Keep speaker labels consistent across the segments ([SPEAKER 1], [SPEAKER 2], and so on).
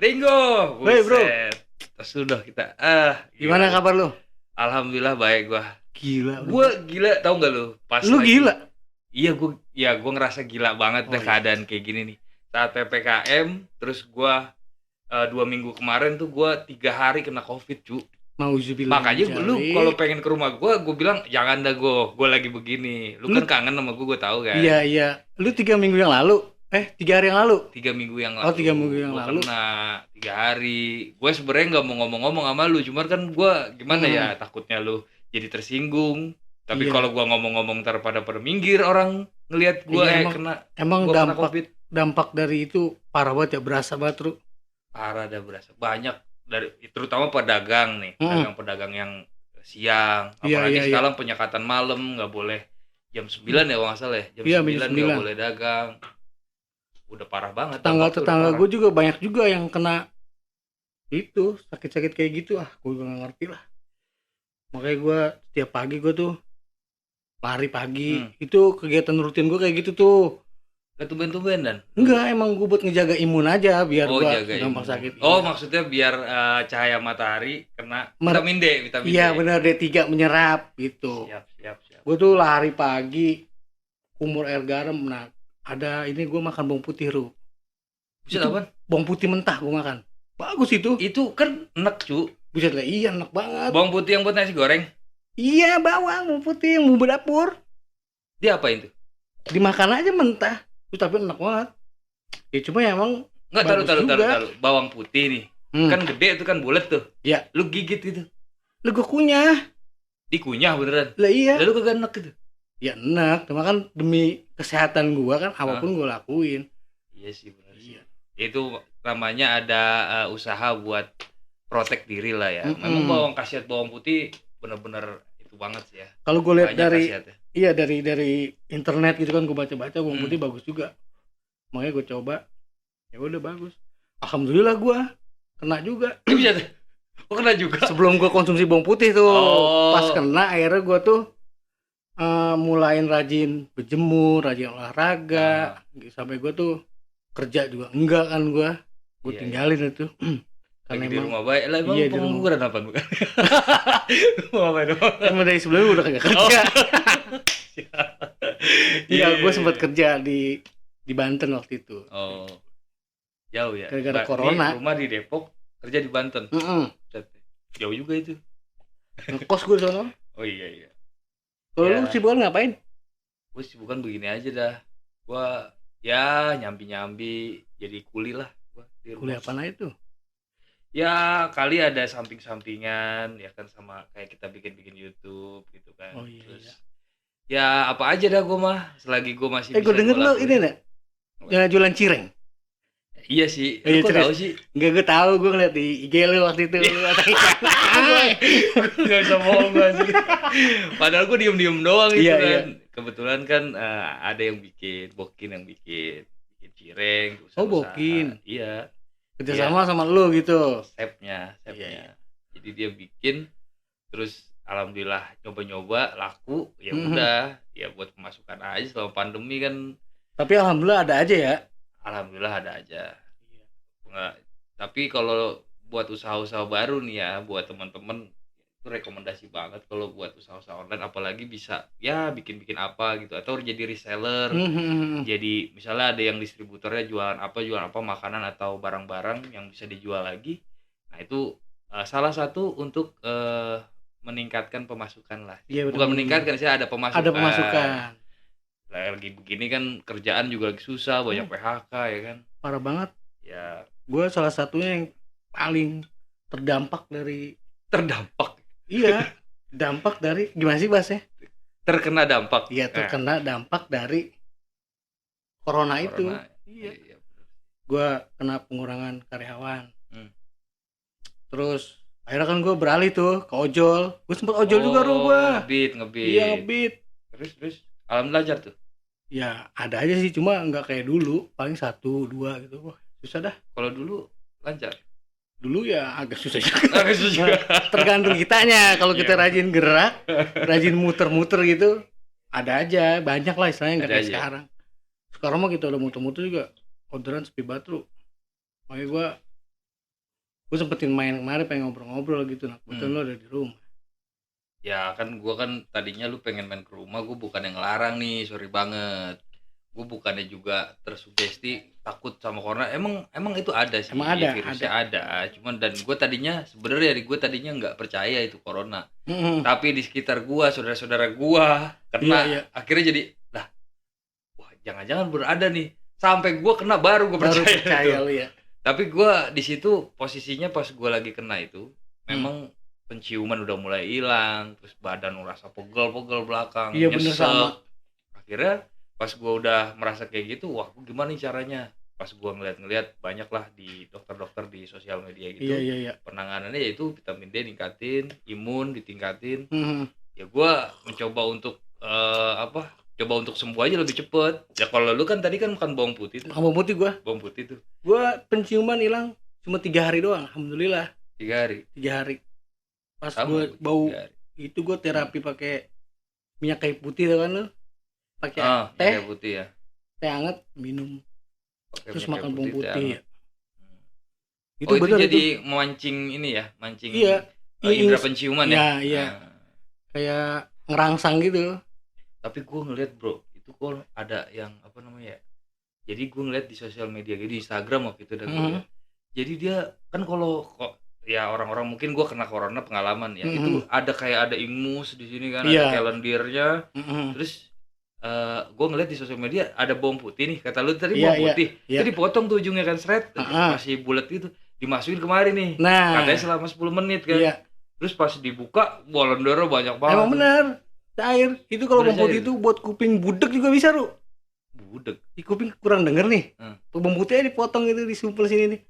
[SPEAKER 1] Ringo,
[SPEAKER 2] Hei bro,
[SPEAKER 1] buset. Sudah kita.
[SPEAKER 2] gimana
[SPEAKER 1] Gila.
[SPEAKER 2] kabar lu?
[SPEAKER 1] Alhamdulillah baik gua.
[SPEAKER 2] Gila lu.
[SPEAKER 1] Gua gila tahu nggak lu? Pas
[SPEAKER 2] Lu
[SPEAKER 1] lagi.
[SPEAKER 2] gila?
[SPEAKER 1] Iya gua ngerasa gila banget
[SPEAKER 2] Oh,
[SPEAKER 1] deh
[SPEAKER 2] iya.
[SPEAKER 1] keadaan kayak gini nih. Saat PPKM, terus gua 2 minggu kemarin tuh gua 3 hari kena COVID, cu.
[SPEAKER 2] Nauzubillah.
[SPEAKER 1] Makanya lu kalau pengen ke rumah gua bilang jangan dah gua lagi begini. Lu kan kangen sama gua tahu kan.
[SPEAKER 2] Iya. Lu 3 minggu yang lalu? 3 hari yang lalu?
[SPEAKER 1] 3 minggu yang lalu.
[SPEAKER 2] Oh, 3 minggu yang
[SPEAKER 1] gua
[SPEAKER 2] lalu.
[SPEAKER 1] kena 3 hari. Gue sebenarnya nggak mau ngomong-ngomong sama lu, cuman kan gue gimana ya, takutnya lu jadi tersinggung. Tapi
[SPEAKER 2] Iya.
[SPEAKER 1] kalau gue ngomong-ngomong ntar pada minggir orang ngelihat gue
[SPEAKER 2] Iya, emang
[SPEAKER 1] gua kena COVID.
[SPEAKER 2] dampak dari itu parah banget ya, berasa banget lu.
[SPEAKER 1] Parah dah, berasa banyak dari terutama pedagang nih, pedagang yang siang, apalagi sekarang penyekatan malam, nggak boleh jam 9 ya kalau nggak salah ya, jam 9 nggak boleh dagang. Udah parah banget.
[SPEAKER 2] Tetangga gue juga banyak juga yang kena itu sakit-sakit kayak gitu. Gue nggak ngerti lah. Makanya gue setiap pagi gue tuh lari pagi. Itu kegiatan rutin gue kayak gitu tuh.
[SPEAKER 1] Gak tumben-tumben dan?
[SPEAKER 2] Enggak, emang gue buat ngejaga imun aja biar gue gampang sakit.
[SPEAKER 1] Oh, maksudnya biar cahaya matahari kena vitamin D.
[SPEAKER 2] Iya benar, D3 menyerap gitu.
[SPEAKER 1] Siap.
[SPEAKER 2] Gue tuh lari pagi, kumur air garam. Nah, ada ini gue makan bawang putih, Ru.
[SPEAKER 1] Buset apaan?
[SPEAKER 2] Bawang putih mentah gue makan. Bagus itu.
[SPEAKER 1] Itu kan enak, cu.
[SPEAKER 2] Buset lah, iya enak banget.
[SPEAKER 1] Bawang putih yang buat nasi goreng?
[SPEAKER 2] Iya, bawang putih yang bumbu dapur.
[SPEAKER 1] Dia apa itu?
[SPEAKER 2] Dimakan aja mentah. Terus tapi enak banget. Ya cuma ya emang
[SPEAKER 1] enggak, taruh. Bawang putih nih. Kan gede itu kan bulat tuh.
[SPEAKER 2] Iya.
[SPEAKER 1] Lu gigit gitu.
[SPEAKER 2] Lu gue kunyah.
[SPEAKER 1] Dikunyah beneran?
[SPEAKER 2] Lah iya.
[SPEAKER 1] Lalu kagak enak gitu?
[SPEAKER 2] Ya enak, cuma kan demi kesehatan gua kan apapun gua lakuin.
[SPEAKER 1] Iya sih benar sih. Itu namanya ada usaha buat protek diri lah ya. Memang khasiat bawang putih benar-benar itu banget sih ya.
[SPEAKER 2] Kalau gua lihat dari internet gitu kan, gua baca-baca bawang putih bagus juga. Makanya gua coba. Ya udah bagus. Alhamdulillah gua kena juga.
[SPEAKER 1] Bisa tuh. Kena juga.
[SPEAKER 2] Sebelum gua konsumsi bawang putih tuh, pas kena akhirnya gua tuh mulain rajin berjemur, rajin olahraga, sampai gue tuh kerja juga enggak kan gue tinggalin itu.
[SPEAKER 1] Karena di rumah baik lah, emang pengangguran apa bukan? Mau apa dong?
[SPEAKER 2] Emang dari sebelumnya udah kagak kerja. Iya, gue sempat kerja di Banten waktu itu.
[SPEAKER 1] Oh, jauh ya.
[SPEAKER 2] Gara-gara corona.
[SPEAKER 1] Rumah di Depok, kerja di Banten. Jauh juga itu.
[SPEAKER 2] Ngekos gue di sana.
[SPEAKER 1] Oh iya.
[SPEAKER 2] Kalau lu sibukan ngapain?
[SPEAKER 1] Gue sibukan begini aja dah. Gue ya nyambi jadi kuli lah.
[SPEAKER 2] Kuli apa nah itu?
[SPEAKER 1] Ya kali ada samping-sampingan ya kan, sama kayak kita bikin YouTube gitu kan.
[SPEAKER 2] Oh iya.
[SPEAKER 1] Terus ya apa aja dah gue mah, selagi gue masih bisa.
[SPEAKER 2] Gue denger lu ini nek jualan cireng.
[SPEAKER 1] Iya sih,
[SPEAKER 2] lu
[SPEAKER 1] kok tahu sih?
[SPEAKER 2] Enggak, gue tahu, gue ngeliat di IG lu waktu itu.
[SPEAKER 1] Gak bisa bohong gue sih. Padahal gue diem doang gitu kan. Iya. Kebetulan kan ada yang Bokin yang bikin cireng.
[SPEAKER 2] Oh Bokin.
[SPEAKER 1] Iya.
[SPEAKER 2] Kerjasama sama lu gitu.
[SPEAKER 1] Chefnya. Jadi dia bikin, terus alhamdulillah nyoba laku. Ya udah, ya buat pemasukan aja selama pandemi kan.
[SPEAKER 2] Tapi alhamdulillah ada aja ya.
[SPEAKER 1] Alhamdulillah ada aja. Tapi kalau buat usaha-usaha baru nih ya, buat teman-teman itu rekomendasi banget kalau buat usaha-usaha online, apalagi bisa ya bikin apa gitu, atau jadi reseller. Jadi misalnya ada yang distributornya jualan apa makanan atau barang-barang yang bisa dijual lagi. Nah itu salah satu untuk meningkatkan pemasukan lah.
[SPEAKER 2] Ya,
[SPEAKER 1] bukan meningkatkan sih, ada pemasukan.
[SPEAKER 2] Ada pemasukan.
[SPEAKER 1] Lagi begini kan kerjaan juga lagi susah, banyak PHK ya kan.
[SPEAKER 2] Parah banget.
[SPEAKER 1] Ya,
[SPEAKER 2] gue salah satunya yang paling terdampak. Iya, dampak dari gimana sih bahasnya?
[SPEAKER 1] Terkena dampak.
[SPEAKER 2] Iya, terkena dampak dari corona itu. Iya. Gue kena pengurangan karyawan. Terus akhirnya kan gue beralih tuh ke ojol. Gue sempet ojol juga gue.
[SPEAKER 1] Ngebit.
[SPEAKER 2] Iya, ngebit.
[SPEAKER 1] Terus alhamdulillah lancar tuh.
[SPEAKER 2] Ya ada aja sih, cuma nggak kayak dulu, paling 1, 2 gitu. Wah, susah dah.
[SPEAKER 1] Kalau dulu lancar.
[SPEAKER 2] Dulu ya agak susah juga. Tergantung kitanya. Kalau kita rajin gerak, rajin muter-muter gitu, ada aja, banyak lah istilahnya, nggak kayak sekarang. Sekarang mah kita udah muter-muter juga orderan sepi banget. Makanya gue Gue sempetin main kemarin pengen ngobrol-ngobrol gitu. Nah, kebetulan lo ada di rumah.
[SPEAKER 1] Ya kan gua kan tadinya lu pengen main ke rumah, gua bukan yang ngelarang nih, sorry banget. Gua bukannya juga tersugesti takut sama corona. Emang itu ada sih,
[SPEAKER 2] Emang ada,
[SPEAKER 1] virusnya ada. Cuman dan gua tadinya sebenarnya gua tadinya nggak percaya itu corona.
[SPEAKER 2] Mm-mm.
[SPEAKER 1] Tapi di sekitar gua, saudara-saudara gua kena,
[SPEAKER 2] Iya.
[SPEAKER 1] akhirnya jadi lah, wah jangan-jangan berada nih. Sampai gua kena baru gua
[SPEAKER 2] Baru
[SPEAKER 1] percaya.
[SPEAKER 2] percaya
[SPEAKER 1] itu.
[SPEAKER 2] lo ya.
[SPEAKER 1] Tapi gua di situ posisinya pas gua lagi kena itu, memang penciuman udah mulai hilang, terus badan ngerasa pegel-pegel belakang,
[SPEAKER 2] Iya bener sama.
[SPEAKER 1] Akhirnya pas gua udah merasa kayak gitu, wah gimana nih caranya? Pas gua ngeliat-ngeliat banyak lah di dokter-dokter di sosial media gitu.
[SPEAKER 2] Iya.
[SPEAKER 1] Penanganannya yaitu vitamin D ningkatin, imun ditingkatin.
[SPEAKER 2] Mm-mm.
[SPEAKER 1] Ya gua mencoba untuk coba untuk sembuh aja lebih cepet. Ya kalau lu kan tadi kan makan bawang putih tuh.
[SPEAKER 2] Makan bawang putih gue.
[SPEAKER 1] Bawang putih tuh.
[SPEAKER 2] Gue penciuman hilang cuma 3 hari doang, alhamdulillah.
[SPEAKER 1] 3 hari.
[SPEAKER 2] 3 hari. Pas
[SPEAKER 1] Sama,
[SPEAKER 2] gue bau
[SPEAKER 1] 3 hari.
[SPEAKER 2] itu gue terapi pakai minyak kayu putih tuh kan lo. Pakai teh,
[SPEAKER 1] Minyak putih ya.
[SPEAKER 2] teh hangat minum.
[SPEAKER 1] Pakai
[SPEAKER 2] Terus
[SPEAKER 1] minyak
[SPEAKER 2] makan bawang
[SPEAKER 1] teh
[SPEAKER 2] putih.
[SPEAKER 1] hangat.
[SPEAKER 2] Itu
[SPEAKER 1] Itu
[SPEAKER 2] bener
[SPEAKER 1] jadi
[SPEAKER 2] itu.
[SPEAKER 1] memancing ini ya, mancing
[SPEAKER 2] Iya.
[SPEAKER 1] indera penciuman ya.
[SPEAKER 2] Iya. Kayak ngerangsang gitu.
[SPEAKER 1] Tapi gue ngeliat bro, itu kok ada yang apa namanya ya? Jadi gue ngeliat di sosial media, di Instagram waktu itu lihat. Jadi dia kan kalau kok ya orang-orang mungkin gue kena corona pengalaman ya, itu ada kayak ada ingus di sini kan, ada kalendernya. Terus gue ngeliat di sosial media ada bawang putih nih, kata lu tadi bawang putih. Itu dipotong tuh ujungnya kan seret, masih bulat gitu, dimasukin kemari nih.
[SPEAKER 2] Nah,
[SPEAKER 1] katanya selama 10 menit kan.
[SPEAKER 2] Iya.
[SPEAKER 1] Terus pas dibuka lendernya banyak banget.
[SPEAKER 2] Emang bener. Cair. Itu kalau bawang putih itu buat kuping budek juga bisa, Ru.
[SPEAKER 1] Budek.
[SPEAKER 2] Di kuping kurang denger nih. Bawang putihnya dipotong gitu, disumpel sini nih.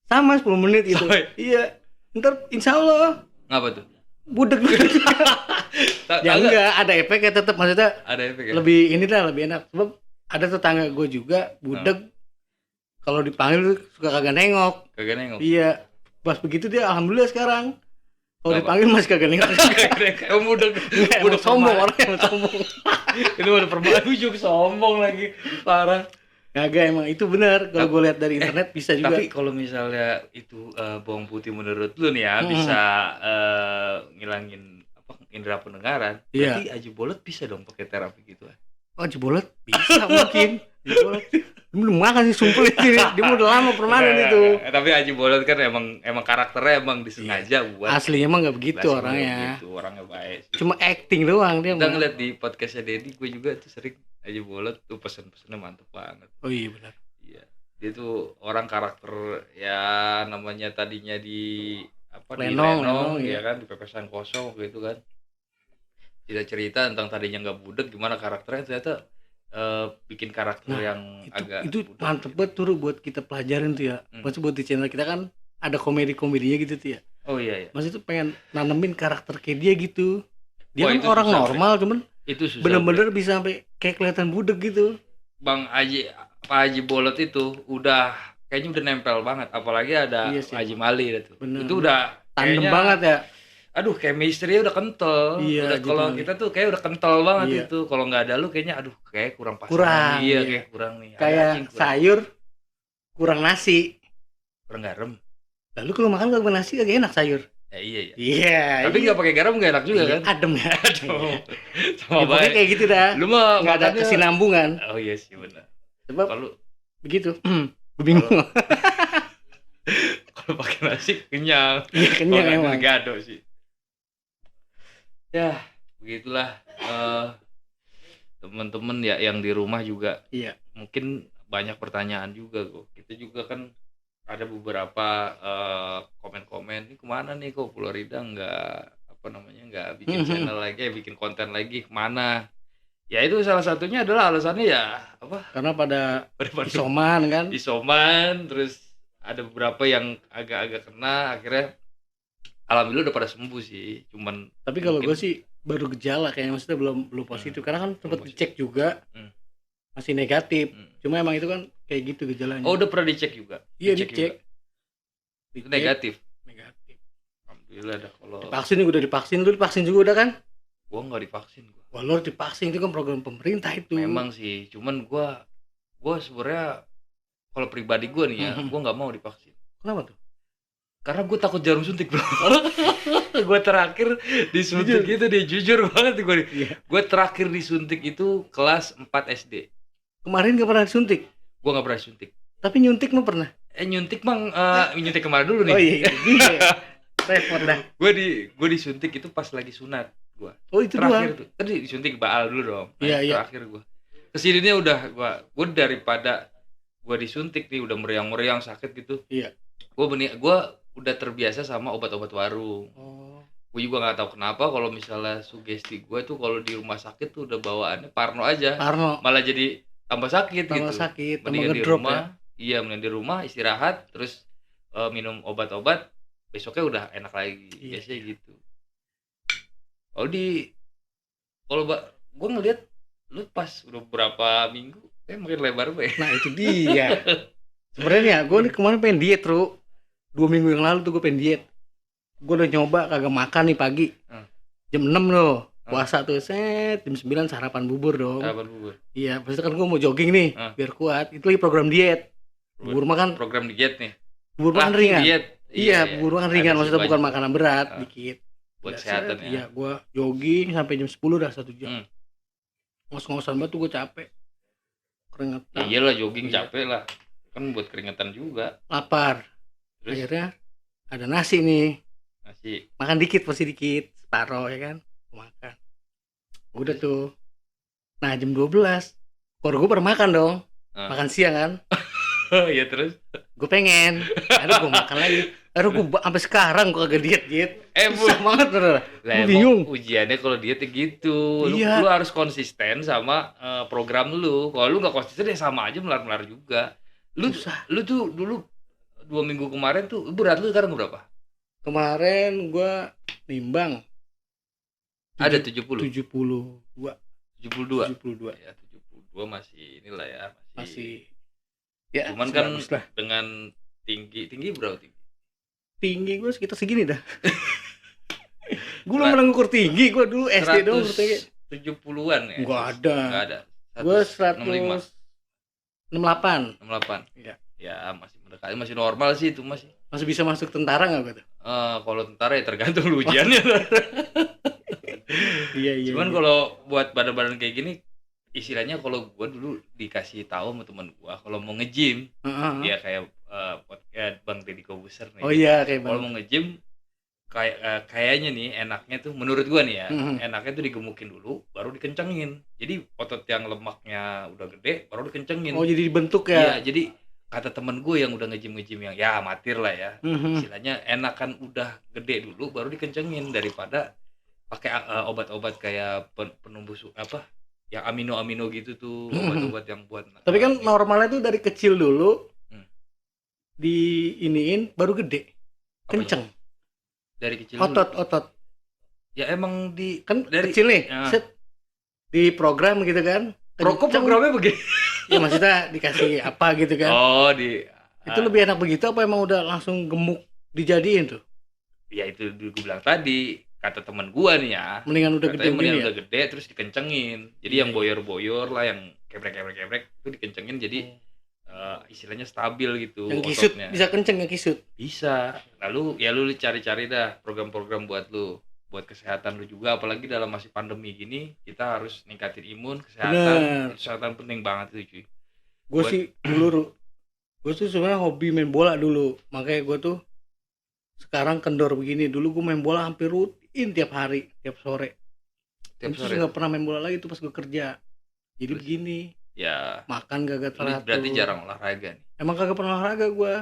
[SPEAKER 2] Sama 10 menit itu. Iya. Ntar insya Allah.
[SPEAKER 1] Ngapa tuh?
[SPEAKER 2] Budek. Ya enggak, ada efeknya tetap, maksudnya.
[SPEAKER 1] Ada efek ya?
[SPEAKER 2] Lebih ini lah, lebih enak. Sebab ada tetangga gue juga budek. Kalau dipanggil suka kagak nengok.
[SPEAKER 1] Kagak nengok.
[SPEAKER 2] Iya. Pas begitu dia alhamdulillah sekarang. Kalau dipanggil masih kagak nengok.
[SPEAKER 1] Kayak budek
[SPEAKER 2] sombong orang yang sombong.
[SPEAKER 1] Ini udah perbujuk sombong lagi, parah.
[SPEAKER 2] Kagak, emang itu benar. Kalau gue lihat dari internet bisa juga.
[SPEAKER 1] Tapi kalau misalnya itu bawang putih menurut lu nih ya bisa ngilangin apa indera pendengaran, berarti Haji Bolot bisa dong pakai terapi gitu.
[SPEAKER 2] Oh, Haji Bolot bisa mungkin. Haji Bolot belum makan sih sumpel itu. Dia udah lama permanen itu.
[SPEAKER 1] Tapi Haji Bolot kan emang karakternya emang disengaja buat.
[SPEAKER 2] Aslinya emang nggak begitu orangnya.
[SPEAKER 1] Gitu, orangnya baik.
[SPEAKER 2] Cuma acting doang dia.
[SPEAKER 1] Kita ngeliat di podcastnya Dedi, gue juga tuh sering Haji Bolot tuh pesan-pesannya mantep banget.
[SPEAKER 2] Oh iya benar.
[SPEAKER 1] Iya. Dia tuh orang karakter ya namanya tadinya di apa
[SPEAKER 2] Lenong,
[SPEAKER 1] di Lenong ya kan di Pepesan Kosong gitu kan. Cerita tentang tadinya nggak budek gimana karakternya ternyata bikin karakter yang agak
[SPEAKER 2] itu
[SPEAKER 1] budek,
[SPEAKER 2] mantep banget tuh buat kita pelajarin tuh ya. Maksudnya buat di channel kita kan ada komedinya gitu tuh ya.
[SPEAKER 1] Oh iya.
[SPEAKER 2] Maksudnya tuh pengen nanemin karakter kayak dia gitu. Dia kan
[SPEAKER 1] itu
[SPEAKER 2] orang
[SPEAKER 1] susah,
[SPEAKER 2] normal cuman
[SPEAKER 1] itu susah,
[SPEAKER 2] bener-bener bisa sampai kayak kelihatan budek gitu.
[SPEAKER 1] Pak Haji Bolot itu udah kayaknya udah nempel banget, apalagi ada Haji Mali itu. Itu udah
[SPEAKER 2] tandem banget ya.
[SPEAKER 1] Aduh, chemistry-nya udah kental.
[SPEAKER 2] Iya,
[SPEAKER 1] kalau kita tuh kayak udah kental banget itu. Kalau nggak ada lu kayaknya aduh kayak kurang pas. Iya, kayak kurang nih.
[SPEAKER 2] Kayak sayur kurang nasi.
[SPEAKER 1] Kurang garam.
[SPEAKER 2] Lalu kalau makan gak nasi kagak enak sayur.
[SPEAKER 1] Ya, iya.
[SPEAKER 2] Iya.
[SPEAKER 1] Tapi nggak pakai garam nggak enak juga kan?
[SPEAKER 2] Adem ya.
[SPEAKER 1] Aduh.
[SPEAKER 2] Sama banget kayak gitu dah.
[SPEAKER 1] Lu mah
[SPEAKER 2] nggak ada kesinambungan.
[SPEAKER 1] Oh iya sih benar.
[SPEAKER 2] Sebab
[SPEAKER 1] kalau
[SPEAKER 2] begitu. Gue bingung.
[SPEAKER 1] Kalau pakai nasi kenyang.
[SPEAKER 2] Iya kenyang emang.
[SPEAKER 1] Gado sih. Ya begitulah teman-teman ya yang di rumah juga.
[SPEAKER 2] Iya.
[SPEAKER 1] Mungkin banyak pertanyaan juga kok. Kita juga kan ada beberapa komen-komen ini kemana nih kok Florida nggak bikin channel lagi, bikin konten lagi kemana? Ya itu salah satunya adalah alasannya ya apa?
[SPEAKER 2] Karena pada isoman kan?
[SPEAKER 1] Isoman, terus ada beberapa yang agak-agak kena, akhirnya alhamdulillah udah pada sembuh sih. Cuman
[SPEAKER 2] tapi kalau gue sih baru gejala kayaknya, maksudnya belum positif karena kan sempat dicek juga masih negatif. Cuma emang itu kan kayak gitu gejalanya.
[SPEAKER 1] Oh udah pernah dicek juga?
[SPEAKER 2] Iya dicek.
[SPEAKER 1] Itu negatif.
[SPEAKER 2] Alhamdulillah
[SPEAKER 1] dah kalau.
[SPEAKER 2] Divaksin udah divaksin, lu divaksin juga udah kan?
[SPEAKER 1] Gua nggak divaksin.
[SPEAKER 2] Wah lu divaksin itu kan program pemerintah itu.
[SPEAKER 1] Memang sih, cuman gua sebenarnya kalau pribadi gua nih ya, gua nggak mau divaksin.
[SPEAKER 2] Kenapa tuh?
[SPEAKER 1] Karena gue takut jarum suntik bro. Gue terakhir disuntik itu dia jujur banget gue.
[SPEAKER 2] Iya.
[SPEAKER 1] Gue terakhir disuntik itu kelas 4 SD.
[SPEAKER 2] Kemarin gak pernah disuntik.
[SPEAKER 1] Gue nggak pernah suntik.
[SPEAKER 2] Tapi nyuntik mah pernah.
[SPEAKER 1] Nyuntik mang nyuntik kemarin dulu nih.
[SPEAKER 2] Oh iya. Iya. Repot dah.
[SPEAKER 1] Gue disuntik itu pas lagi sunat gue.
[SPEAKER 2] Oh itu
[SPEAKER 1] Terakhir
[SPEAKER 2] doang.
[SPEAKER 1] tuh. Tadi disuntik baal dulu dong.
[SPEAKER 2] Iya, iya.
[SPEAKER 1] Terakhir gue. Kesininya udah gue daripada gue disuntik nih udah meriang-meriang sakit gitu.
[SPEAKER 2] Iya.
[SPEAKER 1] Gue udah terbiasa sama obat-obat warung.
[SPEAKER 2] Oh.
[SPEAKER 1] Gue juga nggak tahu kenapa kalau misalnya sugesti gue tuh kalau di rumah sakit tuh udah bawaannya parno aja.
[SPEAKER 2] Parno.
[SPEAKER 1] Malah jadi tambah sakit
[SPEAKER 2] Tambah
[SPEAKER 1] gitu.
[SPEAKER 2] sakit, tambah
[SPEAKER 1] Mendingan di
[SPEAKER 2] ngedrop
[SPEAKER 1] rumah.
[SPEAKER 2] ya.
[SPEAKER 1] Iya, mendingan di rumah istirahat terus minum obat-obat, besoknya udah enak lagi.
[SPEAKER 2] Iya.
[SPEAKER 1] Biasanya gitu. Kalau gue ngeliat lu pas udah berapa minggu makin lebar be.
[SPEAKER 2] Nah itu dia. Sebenarnya gue nih kemarin pengen diet, Ru. 2 minggu yang lalu tuh gue pengen diet. Gue udah nyoba kagak makan nih pagi. Jam 6 loh. Puasa tuh set, jam 9 sarapan bubur dong.
[SPEAKER 1] Sarapan bubur.
[SPEAKER 2] Iya, pasti kan gue mau jogging nih, biar kuat. Itu lagi program diet. Bubur makan
[SPEAKER 1] program diet nih.
[SPEAKER 2] Bubur makan ringan.
[SPEAKER 1] Diet.
[SPEAKER 2] Iya, bubur makan ringan maksudnya bukan makanan berat, dikit.
[SPEAKER 1] Buat kesehatan ya.
[SPEAKER 2] Iya, gue jogging sampai jam 10 udah 1 jam. Ngos-ngosan banget tuh gue capek. Keringetan.
[SPEAKER 1] Ya iyalah jogging capek lah. Kan buat keringetan juga.
[SPEAKER 2] Lapar. Terus? Akhirnya ada nasi nih.
[SPEAKER 1] Nasi.
[SPEAKER 2] Makan dikit, pasti dikit, separoh ya kan. Makan. Udah tuh. Nah, jam 12. Keluarga gue pernah makan dong. Makan siang kan.
[SPEAKER 1] Iya terus.
[SPEAKER 2] Gue pengen. Aduh gue makan lagi. Aduh gue sampai sekarang gue kagak diet. Susah banget bener. Gue bingung.
[SPEAKER 1] Ujiannya kalau diet gitu.
[SPEAKER 2] Iya.
[SPEAKER 1] Lu harus konsisten sama program lu. Kalau lu gak konsisten ya sama aja melar-melar juga. Lu tuh dulu 2 minggu kemarin tuh berat lu sekarang berapa?
[SPEAKER 2] Kemarin gue nimbang.
[SPEAKER 1] Ada 70.
[SPEAKER 2] 72.
[SPEAKER 1] 72. Ya 72 masih inilah ya.
[SPEAKER 2] Masih. Ya,
[SPEAKER 1] cuman kan dengan tinggi berapa tinggi?
[SPEAKER 2] Tinggi gue sekitar segini dah. Gue belum pernah ngukur tinggi, gue dulu SD dong ngukur tinggi.
[SPEAKER 1] 70-an ya?
[SPEAKER 2] Enggak ada. Gue 165. 68. Iya.
[SPEAKER 1] Ya masih mendekati, masih normal sih itu masih.
[SPEAKER 2] Masih bisa masuk tentara enggak gue tuh?
[SPEAKER 1] Kalau tentara ya tergantung lu ujiannya.
[SPEAKER 2] Iya.
[SPEAKER 1] Cuman kalau buat badan-badan kayak gini istilahnya kalau gue dulu dikasih tahu sama teman gue kalau mau nge-gym ya kayak Bang Deddy Kobuser nih.
[SPEAKER 2] Oh iya kayak
[SPEAKER 1] kalau mau nge-gym kayaknya nih enaknya tuh menurut gue nih ya enaknya tuh digemukin dulu baru dikencengin. Jadi otot yang lemaknya udah gede baru dikencengin.
[SPEAKER 2] Oh jadi dibentuk ya?
[SPEAKER 1] Iya jadi kata temen gue yang udah nge-gym yang ya amatir lah ya istilahnya enakan udah gede dulu baru dikencengin daripada pakai obat-obat kayak penumbuh yang amino gitu tuh obat-obat yang buat.
[SPEAKER 2] Tapi kan normalnya tuh dari kecil dulu diiniin baru gede. Kenceng.
[SPEAKER 1] Dari kecil
[SPEAKER 2] otot.
[SPEAKER 1] Ya emang
[SPEAKER 2] kan dari kecil nih. Set di program gitu kan.
[SPEAKER 1] Programnya begini.
[SPEAKER 2] Ya maksudnya dikasih apa gitu kan. Itu lebih enak begitu apa emang udah langsung gemuk dijadiin tuh?
[SPEAKER 1] Ya itu gue bilang tadi. Kata teman gua nih ya,
[SPEAKER 2] mendingan udah
[SPEAKER 1] gede terus dikencengin. Jadi yang boyor-boyor lah, yang kebrek itu dikencengin jadi istilahnya stabil gitu.
[SPEAKER 2] Yang kisut ototnya. Bisa kenceng yang kisut?
[SPEAKER 1] Bisa. Lalu ya lu cari-cari dah program-program buat kesehatan lu juga. Apalagi dalam masih pandemi gini, kita harus ningkatin imun, kesehatan penting banget itu cuy.
[SPEAKER 2] Gue sih dulu, gue tuh sebenarnya hobi main bola dulu, makanya gue tuh sekarang kendor begini. Dulu gue main bola hampir rutin tiap hari, tiap sore. Terus nggak pernah main bola lagi tuh pas gue kerja. Jadi terus, begini.
[SPEAKER 1] Ya.
[SPEAKER 2] Makan gak teratur.
[SPEAKER 1] Berarti jarang olahraga nih.
[SPEAKER 2] Emang kagak pernah olahraga gue.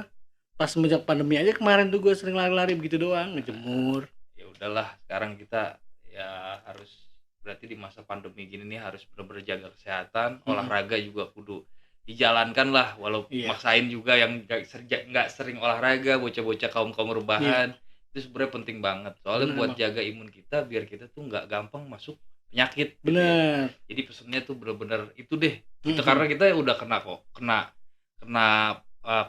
[SPEAKER 2] Pas semenjak pandemi aja kemarin tuh gue sering lari-lari begitu doang, ngejemur.
[SPEAKER 1] Ya udahlah, sekarang kita ya harus berarti di masa pandemi gini nih harus benar-benar jaga kesehatan, olahraga juga kudu dijalankan lah, walaupun maksain juga yang nggak sering olahraga, bocah-bocah kaum rebahan. Itu sebenarnya penting banget soalnya buat jaga imun kita biar kita tuh nggak gampang masuk penyakit.
[SPEAKER 2] Bener.
[SPEAKER 1] Jadi pesennya tuh bener-bener itu deh. Itu karena kita udah kena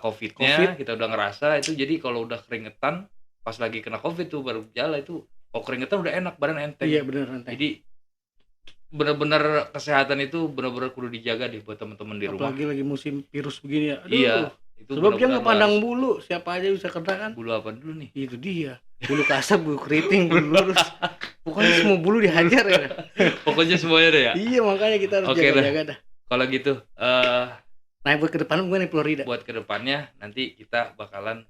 [SPEAKER 1] COVID-nya, kita udah ngerasa itu. Jadi kalau udah keringetan pas lagi kena COVID tuh baru gejala itu. Kalau keringetan udah enak, badan enteng.
[SPEAKER 2] Iya bener enteng.
[SPEAKER 1] Jadi bener-bener kesehatan itu bener-bener kudu dijaga deh buat teman-teman di rumah.
[SPEAKER 2] Apalagi lagi musim virus begini ya. Aduh.
[SPEAKER 1] Iya. Itu
[SPEAKER 2] Sebab dia
[SPEAKER 1] benar-benar
[SPEAKER 2] nggak pandang bulu, siapa aja bisa kena kan.
[SPEAKER 1] bulu apa dulu nih?
[SPEAKER 2] Itu dia. Bulu kasar, bulu keriting, bulu lurus. Pokoknya semua bulu dihajar ya.
[SPEAKER 1] Pokoknya semuanya deh ya.
[SPEAKER 2] Iya, makanya kita harus
[SPEAKER 1] Oke
[SPEAKER 2] jaga-jaga dah.
[SPEAKER 1] Kalau gitu
[SPEAKER 2] Nah, buat ke depan gue nih Florida.
[SPEAKER 1] buat kedepannya nanti kita bakalan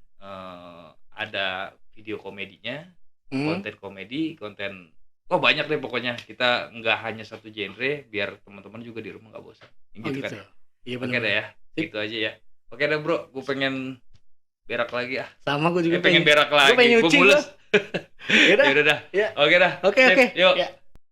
[SPEAKER 1] ada video komedinya, konten komedi, konten banyak deh pokoknya. Kita nggak hanya satu genre biar teman-teman juga di rumah nggak bosan. Gitu kan. Ya?
[SPEAKER 2] Iya
[SPEAKER 1] Oke
[SPEAKER 2] benar.
[SPEAKER 1] deh ya. Gitu aja ya. Oke deh bro, gue pengen berak lagi ah.
[SPEAKER 2] Sama gue juga
[SPEAKER 1] pengen berak lagi.
[SPEAKER 2] Gue pengen nyuci.
[SPEAKER 1] Gue mulus.
[SPEAKER 2] Ya
[SPEAKER 1] udah dah.
[SPEAKER 2] Ya.
[SPEAKER 1] Oke dah.
[SPEAKER 2] Oke.
[SPEAKER 1] Sip, yuk.
[SPEAKER 2] Ya.